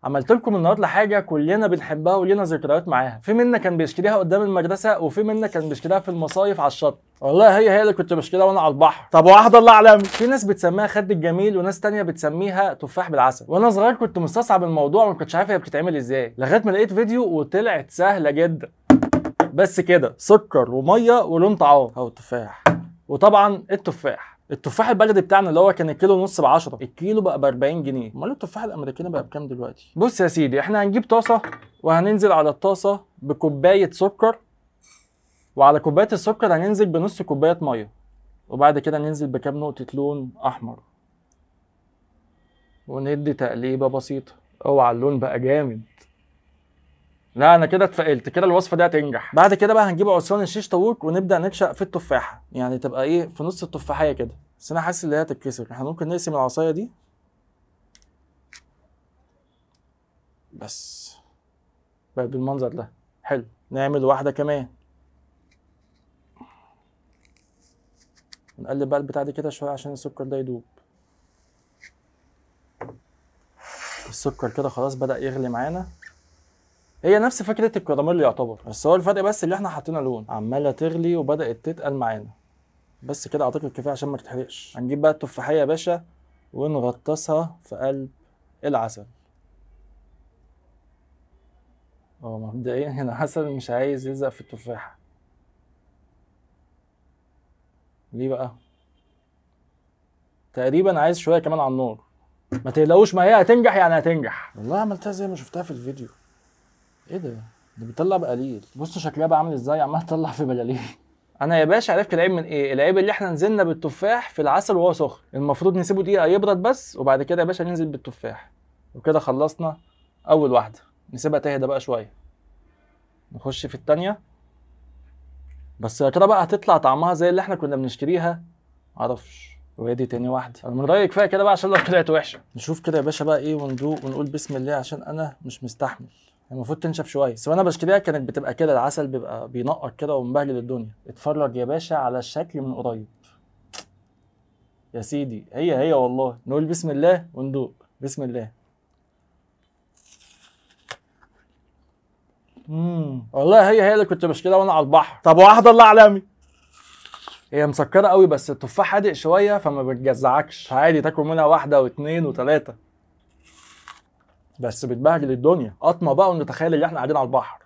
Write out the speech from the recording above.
عملت لكم النهارده حاجة كلنا بنحبها ولينا ذكريات معاها. في منا كان بيشتريها قدام المدرسة، وفي منا كان بيشتريها في المصايف على الشط. والله هي اللي كنت بشتريها وانا على البحر. طب واحدة الله اعلم. في ناس بتسميها خد الجميل، وناس تانية بتسميها تفاح بالعسل. وانا صغير كنت مستصعب الموضوع وما كنتش عارف هي بتتعمل ازاي، لغاية ما لقيت فيديو وطلعت سهلة جدا. بس كده، سكر ومية ولون طعام او تفاح. وطبعا التفاح البلدي بتاعنا اللي هو كان الكيلو ونص ب 10، الكيلو بقى ب 40 جنيه. امال التفاح الامريكاني بقى بكام دلوقتي؟ بص يا سيدي، احنا هنجيب طاسه وهننزل على الطاسه بكوبايه سكر، وعلى كوباية السكر هننزل بنص كوباية مية، وبعد كده ننزل بكام نقطة لون احمر، وندي تقليبه بسيطة. اوعى اللون بقى جامد. لا انا كده اتفائلت، كده الوصفة دي هتنجح. بعد كده بقى هنجيب عصيان الشيش طاووق ونبدا نتشق في التفاحة، يعني تبقى ايه في نص التفاحيه كده. بس انا حاسس ان هي هتتكسر، احنا ممكن نقسم العصاية دي بس بقى بالمنظر ده. حلو، نعمل واحدة كمان، نقلب بقى البتاع دي كده شوية عشان السكر ده يدوب. السكر كده خلاص بدأ يغلي معانا. هي نفس فكرة الكراميل يعتبر، بس هو الفرق بس اللي احنا حاطينه لون. عمالة تغلي وبدأت تتقل معانا. بس كده اعتقد كفاية عشان ما تتحرقش. هنجيب بقى التفاحية يا باشا ونغطسها في قلب العسل. مبدئيا هنا عسل مش عايز يلزق في التفاحة. ليه بقى؟ تقريبا عايز شوية كمان على النار. ما تقلقوش، ما هي هتنجح يعني هتنجح. والله عملتها زي ما شفتها في الفيديو. ايه ده؟ ده بيطلع بقليل. بصوا شكلها بقى عامل ازاي، عمال تطلع في بلاليل. انا يا باشا عرفت العيب من ايه؟ العيب اللي احنا نزلنا بالتفاح في العسل وهو سخن. المفروض نسيبه دقيقة يبرد بس، وبعد كده يا باشا ننزل بالتفاح. وكده خلصنا اول واحدة، نسيبها تهدى بقى شوية. نخش في الثانية. بس يا ترى بقى هتطلع طعمها زي اللي احنا كنا بنشتريها؟ معرفش. وهي دي تاني واحدة. انا من رايي كفاية كده بقى عشان لو طلعت وحشة. نشوف كده يا باشا بقى ايه، وندوق ونقول بسم الله عشان انا مش مستحمل. المفروض تنشف شوية، بس وانا بشتريها كانت بتبقى كده، العسل بيبقى بينقط كده ومبهدل الدنيا. اتفرج يا باشا على الشكل من قريب يا سيدي. هي والله. نقول بسم الله وندوق. بسم الله. والله هي اللي كنت بشتريها وانا على البحر. طب واحدة الله اعلمي. هي مسكره قوي، بس التفاح حادق شوية فما بتجزعكش، عادي تاكل منها واحدة واثنين وثلاثة، بس بتبهدل الدنيا. قطمه بقى ونتخيل ان احنا قاعدين على البحر.